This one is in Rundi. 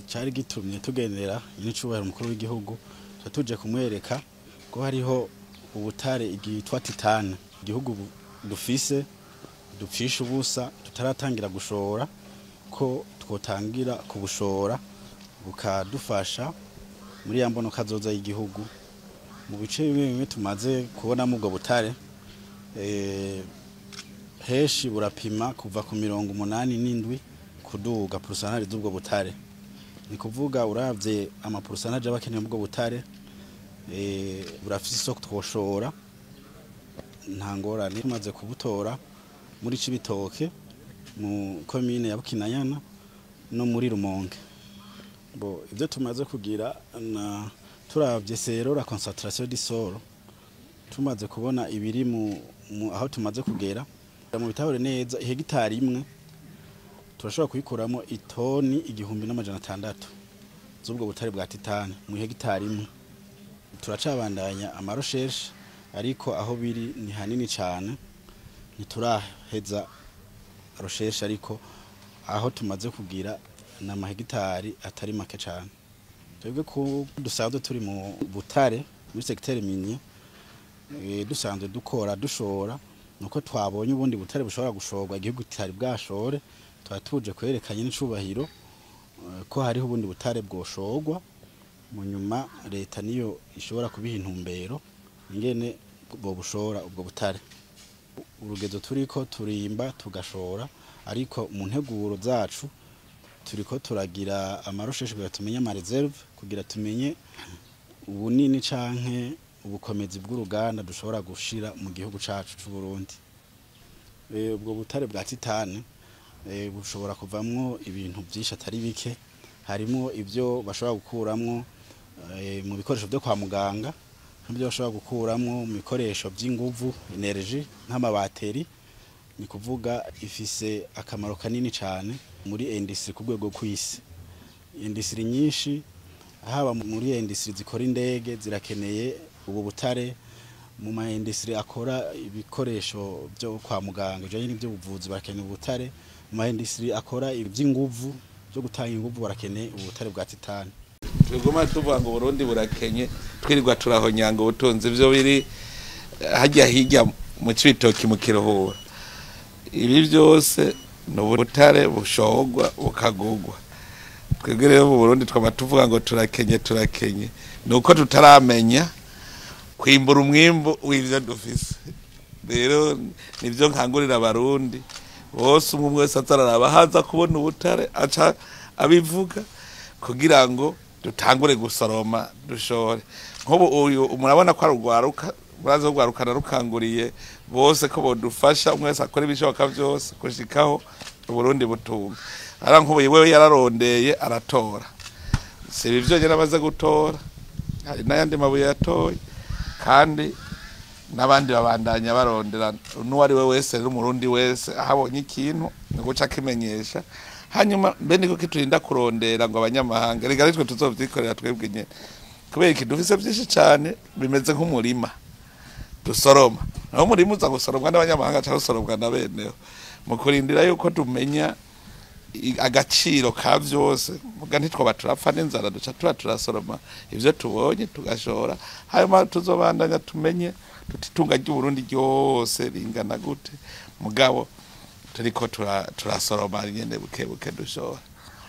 Cari gitumye tugendera nyiricubahiro umukuru w'igihugu, tuje kumwereka ko hariho ubutare igitwa titane igihugu dufise dupfisha ubusa tutaratangira gushora, ko twotangira kubushora bukadufasha muri ya mbono kazoza y'igihugu. Mu bice bimwe bimwe tumaze kubonamo ubwo butare, henshi burapima kuva ku 87 kuduga pourcentage z'ubwo butare. Ni kuvuga uravye ama pourcentage aba akenewe ubwo butare, burafise isoko twoshora nta ngorane. Tumaze kubutora muri Cibitoke mu komine ya Bukinanyana no muri Rumonge. Bo ivyo tumaze kugira na turavye selon la concentration du sol, tumaze kubona ibiri mu aho tumaze kugera mu bitahure neza, ihegitari imwe turashobora kuyikuramo itoni 1600 z'ubwo butare bwa titane mu hegitari imwe. Turacabandanya ama recherche, ariko aho biri ni hanini cyane, ntituraheza recherche, ariko aho tumaze kugira na mahegitari atari make cyane. Twebwe ko dusanzwe turi mu butare muri secteur minier, dusanzwe dukora dushora, nuko twabonye ubundi butare bushobora gushorwa igihugu kitari bwashore, tuba tuje kwerekanye n'icubahiro ko hariho ubundi butare bwoshorwa. Mu nyuma leta niyo ishobora kubiha intumbero ingene bobushora ubwo butare. Urugezo turiko turimba tugashora, ariko mu nteguro zacu turiko turagira ama recherche kugira tumenye ama réserve, kugira tumenye ubunini canke ubukomezi bw'uruganda dushobora gushira mu gihugu cacu c'u Burundi. Ubwo butare bwa titane bushobora kuvamwo ibintu byinshi atari bike, harimo ibyo bashobora gukuramwo mu bikoresho byo kwa muganga, n'ibyo bashobora gukuramwo mu bikoresho by'inguvu énergie nk'amabateri. Ni kuvuga ifise akamaro kanini cyane muri industrie ku rwego kw'isi. Industrie nyinshi, haba muri industrie zikora indege, zirakeneye ubu butare. Mu ma industrie akora ibikoresho byo kwa muganga bijanye n'iby'ubuvuzi barakeneye ubutare. Mu ma industrie akora iby'inguvu byo gutanga inguvu barakeneye ubutare bwa titane. Tuguma tuvuga ngo Burundi burakenye, twirirwa turahonyanga ubutunzi ivyo biri hajya hirya mu Cibitoki mu Kiruhura. Ibi byose ni ubutare bushorwa bukagugwa. Twebwe rero mu Burundi twaba tuvuga ngo turakenye, turakenye nuko tutaramenya kwimbura umwimbu w'ivyo dufise. Rero nivyo nkangurira Abarundi bose, umwe wese azararaba haza kubona ubutare aca abivuga kugira ngo dutangure gusoroma dushore. Nk'ubu uyu murabona ko arugwaruka, murazi urwaruka narukanguriye bose ko bodufasha, umwe wese akora ibishoboka byose gushikaho Uburundi butunga. Ara nk'ubu wewe yararondeye aratora, si ibi vyonyene amaze gutora, hari n'ayandi mabuye yatoye, kandi n'abandi babandanya barondera. N'uwari we wese rero, Umurundi wese ahabonye ikintu ni guca akimenyesha. Hanyuma mbe niko kiturinda kurondera ngo abanyamahanga, rega aritwe tuzovyikorera twebwe nyene, kubera iki dufise vyinshi cane bimeze nk'umurima dusoroma. Naho umurima uza gusoromwa n'abanyamahanga canke usoromwa na beneho, mu kurindira yuko tumenya agaciro ka vyose, muga ntitwoba turapfa n'inzara, duca tuba turasoroma ivyo tubonye tugashora. Hanyuma tuzobandanya tumenye tuti itunga ry'Uburundi ryose ringana gute, mugabo turiko turasoroma nyene buke buke dushora.